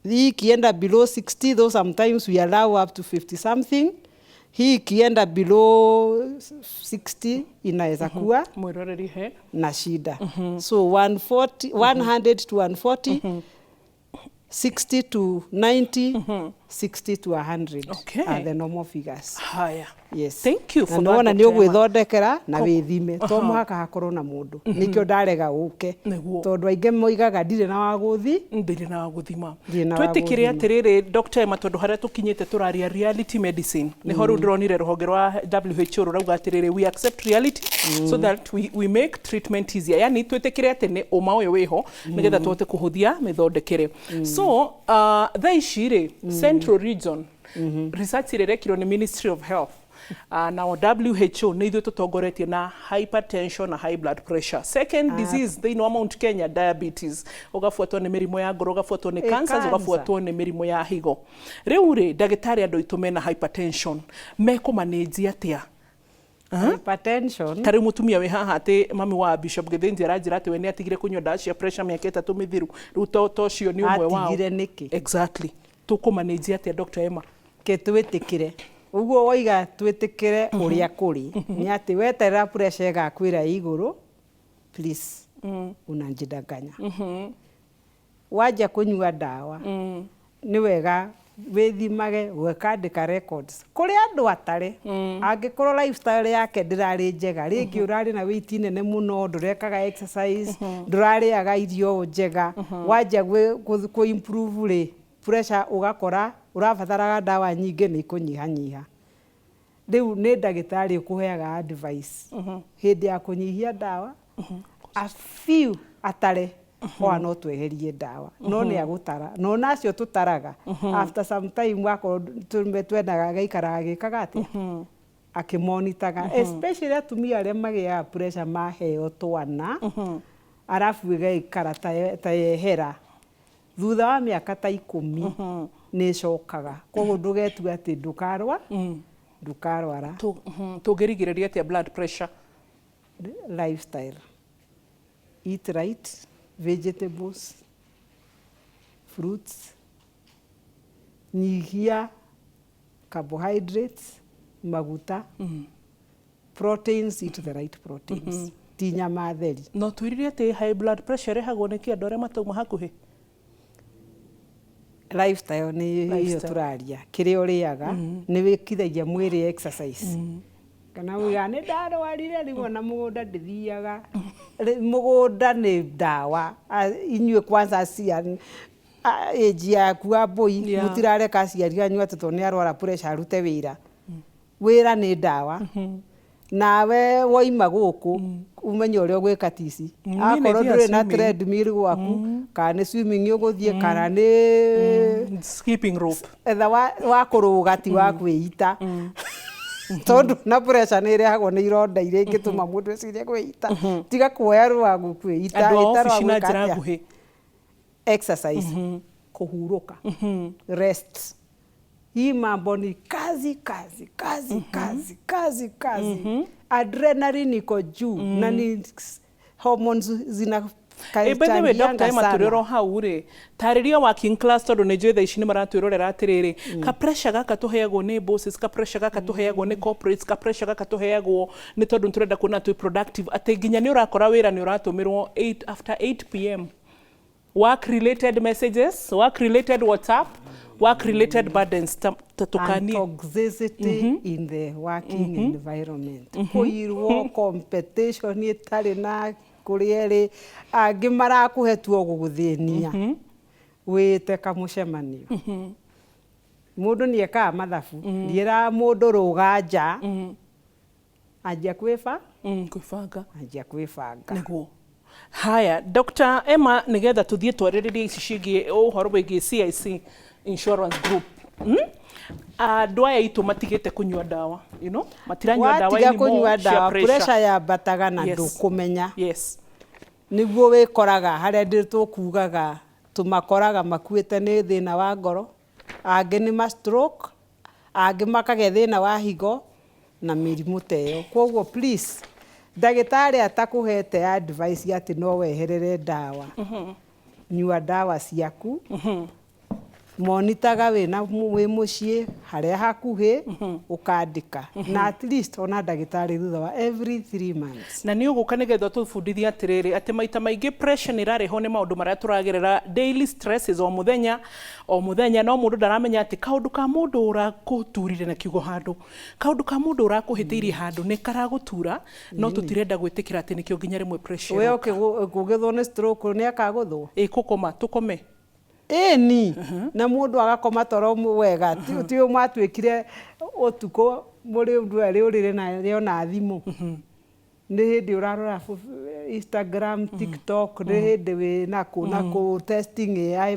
S2: Hii ikienda below 60, though sometimes we allow up to 50 something, hii ikienda below 60 inaweza kuwa
S1: Mwĩroreri he
S2: na shida. So 140, 100 to 140, 60 to 90, 60 to 100 are the normal figures.
S1: Haya.
S2: Yes.
S1: Thank you for
S2: Na
S1: that,
S2: nĩwona nĩ
S1: Dr. Emma.
S2: ũgwĩthondekera na wĩthime, to mũhaka hakorwo na mũndũ. Nĩkĩo ndarega ũke, tondũ aingĩ moigaga ndirĩ na wa gũthi.
S1: Ndĩrĩ na wa gũthima.
S2: Ndirĩ na wa
S1: Twĩtĩkĩre
S2: gũthima.
S1: Atĩrĩrĩ, Dr. Emma, tondũ harĩa tũkinyĩte tũraria reality medicine, nĩho rĩu ndĩronire rũhonge rwa WHO rũrauga atĩrĩrĩ, we accept reality so that we make treatment easier, yani twĩtĩkĩre atĩ nĩ ũma ũyũ wĩho nĩgetha tũhote kũhũthia mĩthondekere. So thaa ici rĩ, Central Region research ĩrĩa ĩrekirwo nĩ Ministry of Health na WHO, nĩ ithuĩ tũtongoretie na hypertension na high blood pressure. Second disease thĩinĩ wa Mount Kenya, diabetes, ũgabuatwo nĩ mĩrimũ ya ngoro, ũgabuatwo nĩ cancers,
S2: cancer.
S1: Ũgabuatwo nĩ mĩrimũ ya higo. Rĩu rĩ, ndagĩtarĩ, andũ aitũ mena hypertension mekũmanĩnji atĩa?
S2: Hypertension.
S1: Ta rĩu mũtumia wĩ haha atĩ mami wa Bishop Gĩthĩnji aranjĩra atĩ we nĩ atigire kũnyua ndawa cia pressure mĩaka 3 mĩthiru. Rĩu to ũcio nĩ ũmwe wao.
S2: Atigire nĩkĩ?
S1: Exactly, tũkũmanĩnji atĩa, Dr. Emma?
S2: Ke twĩtĩkĩre. Ũguo woiga twĩtĩkĩre ũrĩa kũrĩ nĩ atĩ weterera pressure ĩgakwĩra ĩ igũrũ, please, unanjidanganya. Wanjia kũnyua ndawa, nĩ wega wĩthimage, ũkandĩka records. Kũrĩ andũ atare, angĩkorwo lifestyle yake ndĩrarĩ njega, rĩngĩ ũrarĩ na weight nene mũno, ndũrekaga exercise, ndũrarĩaga irio njega, wanjia kũ improve rĩ, pressure ũgakora ũrabataraga ndawa nyingĩ nĩ ikũnyihanyiha. Rĩu nĩ ndagĩtarĩ ũkũheaga advice hĩndĩ ya kũnyihia ndawa, a few atare oa no tweherie ndawa, no nĩ agũtara, na ona acio tũtaraga after some time wakorwo twendaga gaikaraga gĩkaga atĩa akĩmonitaga, especially atumia arĩa magĩaga pressure maheo twana, arabu ĩgaikara ta yehera, thutha wa mĩaka ta 10 nĩ ĩcokaga. Koguo ndũgetue atĩ ndũkarwara.
S1: Tũngĩrigĩrĩria atĩa blood pressure?
S2: Lifestyle, eat right, vegetables, fruits, nyihia carbohydrates, maguta, proteins, eat the right proteins, ti nyama theri.
S1: No twĩrire atĩ high blood pressure ĩrehagwo nĩ kĩ, andũ arĩa matauma hakuhĩ?
S2: Lifestyle nĩ iyo.
S1: Lifestyle.
S2: Tũraria kĩrĩa ũrĩaga nĩ wĩkithagia mwĩrĩ exercise, kana uga nĩ ndarwarire, rĩu ona mũgũnda ndĩthiaga. Mũgũnda nĩ ndawa. Inyuĩ kwanza aciari age yaku ambũi, mũtirareka aciari anyu atĩ tondũ nĩ arwara pressure arute wĩra. Wĩra nĩ ndawa. Nawe woima gũkũ umenye ũrĩa ũgwĩka tici.
S1: Niĩ
S2: Akorwo
S1: nĩ
S2: ndũrĩ na
S1: swimming.
S2: Treadmill gwaku, kana nĩ swimming ũgũthiĩ, kana nĩ
S1: skipping rope.
S2: Etha wa kũrũga, ti wa kwĩita, tondũ na pressure nĩ ĩrehagwo nĩ ironda iria ingĩtũma mũndũ ecirie kwĩita. Tiga kuoya rwa kwĩita.
S1: Andũ a
S2: ĩta rwa
S1: obici na
S2: gwĩka
S1: njĩra
S2: atĩa?
S1: nguhĩ.
S2: Exercise, kũhurũka, rest. Hii mambo ni kazi, kazi, kazi, kazi, kazi, kazi, adrenaline iko juu na ni hormones zina
S1: Ĩ, by the way,
S2: changianga
S1: Dr. Emma,
S2: sana.
S1: tũrĩ oro hau rĩ, tarĩria working class, tondũ nĩ njũĩ thaa ici nĩ maratwĩrorera atĩrĩrĩ, ka pressure gaka tũheagwo nĩ bosses, ka pressure gaka tũheagwo nĩ corporates, ka pressure gaka tũheagwo nĩ tondũ nĩ tũrenda kuona twĩ productive, atĩ nginya nĩ ũrakora wĩra nĩ ũratũmĩrwo 8 after 8 p.m., work related messages, work related WhatsApp, work related burdens, ta
S2: And
S1: tũkanie.
S2: Toxicity in the working environment, kũirwo competition ĩtarĩ na kũrĩa ĩrĩ, angĩ marakũhe tuo gũgũthĩnia, wĩte kamũcemanio. Mũndũ nĩ ekaga mathabu, ndiĩraga mũndũ rũga nja, anjia kwĩba
S1: Kwĩbanga.
S2: Anjia kwĩbanga.
S1: Nĩguo. Haya, Dr. Emma, nĩgetha tũthiĩ twarĩrĩrie ici ciĩgiĩ ũhoro wĩgiĩ CIC Insurance Group, Andũ aya aitũ matigĩte kũnyua ndawa, matiranyua ndawa
S2: Watiga
S1: anymore
S2: kũnyua
S1: cia
S2: ndawa,
S1: pressure.
S2: Pressure yambataga na ndũkũmenya. Nĩguo wĩkoraga harĩa ndĩ tũkugaga tũmakoraga makuĩte nĩ thĩna wa ngoro, angĩ nĩ ma stroke, angĩ makagĩa thĩna wa higo na mĩrimũ ta ĩyo. Koguo please, ndagĩtarĩ atakũhete advice atĩ no weherere ndawa, nyua ndawa ciaku, monitaga wĩna wĩ mũciĩ harĩa hakuhĩ, ũkandĩka, na at least ona ndagĩtarĩ thutha wa every 3 months.
S1: Na nĩ ũgũka nĩgetha tũbundithie atĩrĩrĩ, atĩ maita maingĩ pressure nĩ ĩrarehwo nĩ maũndũ marĩa tũragerera, daily stresses, o mũthenya o mũthenya, no mũndũ ndaramenya atĩ kaũndũ ka mũndũ ũrakũturire na kiugo handũ, kaũndũ ka mũndũ ũrakũhĩtĩirie handũ nĩ karagũtura, no tũtirenda gwĩtĩkĩra atĩ nĩkĩo nginya rĩmwe pressure
S2: We
S1: ĩroka.
S2: Ũkĩgũthwo nĩ stroke nĩ akagũthwo.
S1: Ĩ, kũkoma tũkome.
S2: Ĩni, na mũndũ agakoma toro wega, ti ũyũ mwatuĩkire ũtukũ mũrĩ ũndũ erĩ ũrĩrĩ na rĩona thimũ, nĩ hĩndĩ ũrarora Instagram, TikTok, nĩ hĩndĩ wĩ nakũ nakũ testing AI,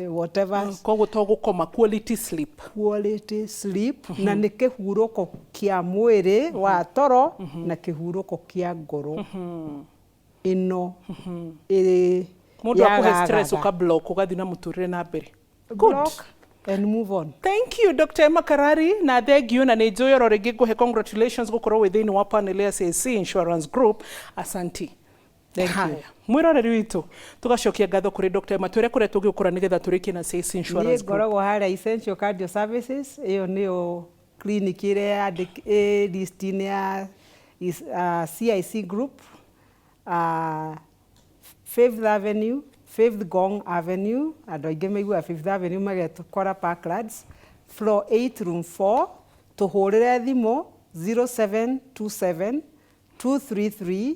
S2: whatever.
S1: Koguo to gũkoma, quality sleep.
S2: Quality sleep, na nĩ kĩhurũko kĩa mwĩrĩ wa toro na kĩhurũko kĩa ngoro ĩno ĩrĩ
S1: Mũndũ akũhe stress,
S2: yagaagaga.
S1: ũka block, ũgathiĩ na mũtũrĩre na mbere. Good.
S2: Block and move on.
S1: Thank you, Dr. Emma Karari, na thank you, na nĩ njũĩ oro rĩngĩ ngũhe congratulations gũkorwo wĩ thĩinĩ wa panel ya CIC Insurance Group. Asanti.
S2: Thank you.
S1: Haya, mwĩroreri witũ, tũgacokia ngatho kũrĩ Dr. Emma. Twĩre kũrĩa tũngĩgũkora nĩgetha tũrĩkie na CIC
S2: Niĩ
S1: Insurance Group.
S2: Ngoragwo harĩa Essential Cardio Services, ĩyo nĩyo. Clinic ĩrĩa ĩ list-inĩ ya CIC Group, Fifth Avenue, Fifth Gong Avenue. Andũ aingĩ maiguaga Fifth Avenue magetũkora Parklands, floor 8, room 4. Tũhũrĩre thimũ 0727 233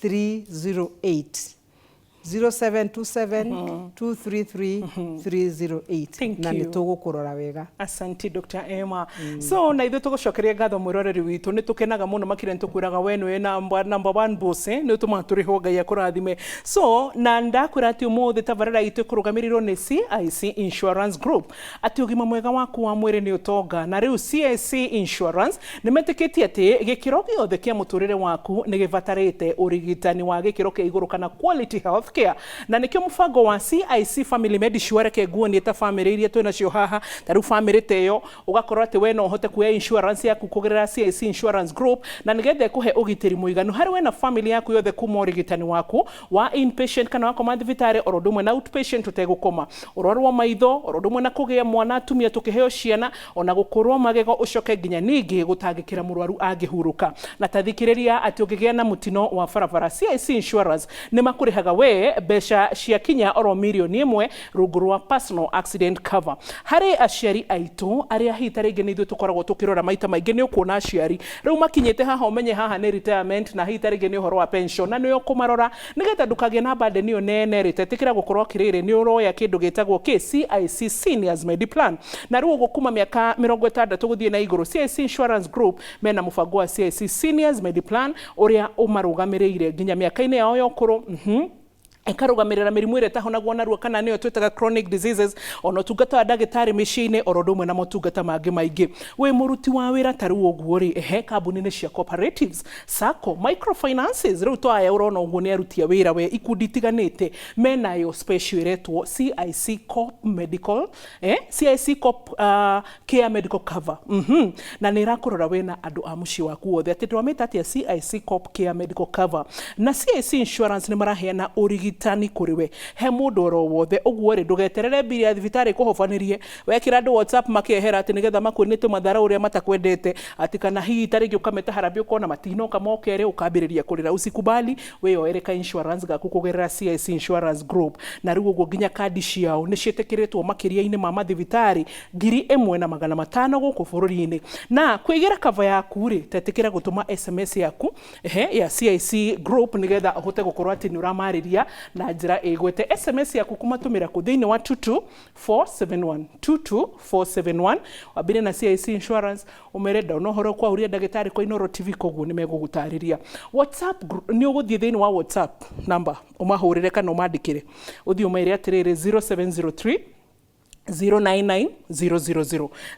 S2: 308, 0727 233 308.
S1: Thank
S2: Na nĩ
S1: you.
S2: Tũgũkũrora wega.
S1: Asante, Dr. Emma. So na ithuĩ tũgũcokeria ngatho mwĩroreri witũ. Nĩ tũkenaga mũno makĩria, nĩ tũkwĩraga we nĩwe number one boss, eh? Nĩ ũtũmaga tũrĩhwo, Ngai akũrathime. So na ndakwĩra atĩ ũmũthĩ tabarĩra itũ ĩkũrũgamĩrĩirwo nĩ CIC Insurance Group, atĩ ũgima mwega waku wa mwĩrĩ nĩ ũtonga. Na rĩu CIC Insurance nĩ metĩkĩtie atĩ gĩkĩro gĩothe kĩa mũtũrĩre waku nĩ gĩbatarĩte ũrigitani wa gĩkĩro kĩa igũrũ kana quality health care, na nĩkĩo mũbango wa CIC Family Medisure. Reke nguonie ta famĩlĩ iria twĩ nacio haha. Ta rĩu famĩlĩ ta ĩyo, ũgakorwo atĩ we no ũhote kuoya insurance yaku kũgerera CIC Insurance Group, na nĩgetha ĩkũhe ũgitĩri mũiganu harĩ we na famĩlĩ yaku yothe, kuma ũrigitani waku wa inpatient kana wakoma thibitarĩ, oro ũndũ ũmwe na outpatient ũtegũkoma, ũrwaru wa maitho, oro ũndũ ũmwe na kũgĩa mwana, atumia tũkĩheo ciana, ona gũkũrwo magego, ũcoke nginya ningĩ gũtangĩkĩra mũrwaru angĩhurũka. Na tathikĩrĩria atĩ ũngĩgĩa na mũtino wa barabara, CIC Insurance nĩ makũrĩhaga we mbeca cia kinya oro 1 mirioni rungu rwa personal accident cover. Harĩ aciari aitũ arĩa hihi ta rĩngĩ nĩ ithuĩ tũkoragwo tũkĩrora maita maingĩ, nĩ ũkuona aciari rĩu makinyĩte haha, ũmenye haha nĩ retirement, na hihi ta rĩngĩ nĩ ũhoro wa pension, na nĩwe ũkũmarora. Nĩgetha ndũkagĩe na burden ĩyo nene rĩ, tetĩkĩra gũkorwo akĩrĩrĩ nĩ ũroya kĩndũ gĩtagwo kĩ CIC Seniors Mediplan. Na rĩu ũguo kuma mĩaka 60 gũthiĩ na igũrũ, CIC Insurance Group mena mũbango wa CIC Seniors Mediplan ũrĩa ũmarũgamĩrĩire nginya mĩaka-inĩ yao ya ũkũrũ, ĩkarũgamĩrĩra mĩrimũ ĩrĩa ĩtahonagwo narua kana nĩyo twĩtaga chronic diseases, ona ũtungata wa ndagĩtarĩ mĩciĩ-inĩ, oro ũndũ ũmwe na motungata mangĩ maingĩ. Wĩ mũruti wa wĩra ta rĩu ũguo rĩ, ehe, kambuni-inĩ cia cooperatives, sacco, microfinances, rĩu twaya ũrona ũguo nĩ aruti a wĩra we ikundi itiganĩte menayo special ĩretwo CIC Coop Medical, CIC Coop Care Medical Cover, na nĩ ĩrakũrora we na andũ a mũciĩ waku wothe. Atĩ ndwamĩta atĩa? CIC Coop Care Medical Cover. Na CIC Insurance nĩ maraheana ũrigitani kũrĩ we he mũndũ oro wothe. Ũguo rĩ, ndũgeterere mbiri ya thibitarĩ kũhobanĩrie wekĩra andũ WhatsApp makehera atĩ nĩgetha makuonie tũmathara ũrĩa matakwendete, atĩ kana hihi ta rĩngĩ ũkameta harambĩ ũkona matinoka mokerĩ, ũkambĩrĩria kũrĩra. Usikubali, wĩyoere ka insurance gaku kũgerera CIC Insurance Group. Na rĩu ũguo nginya kandi ciao nĩ ciĩtĩkĩrĩtwo makĩria-inĩ ma mathibitarĩ 1500 gũkũ bũrũri-inĩ. Na kwĩgĩra cover yaku rĩ, tetĩkĩra gũtũma SMS yaku, ehe, ya CIC Group, nĩgetha ũhote gũkorwo atĩ nĩ ũramarĩria na njĩra ĩgwete. SMS yaku kũmatũmĩra kũ thĩinĩ wa 22471, 22471, wambĩre na CIC Insurance, ũmere ndona ũhoro kwahuria ndagĩtarĩ kwa Inooro TV. Koguo nĩ megũgũtarĩria. WhatsApp nĩ ũgũthiĩ thĩinĩ wa WhatsApp number ũmahũrĩre kana ũmandĩkĩre, ũthiĩ ũmere atĩrĩrĩ, 0703 099000,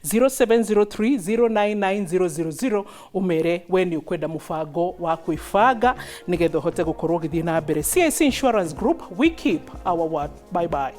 S1: 0703 099000, umere we nĩ ũkwenda mũbango wa kwĩbanga nĩgetha ũhote gũkorwo ũgĩthiĩ na mbere. CIC Insurance Group, we keep our word. Bye bye.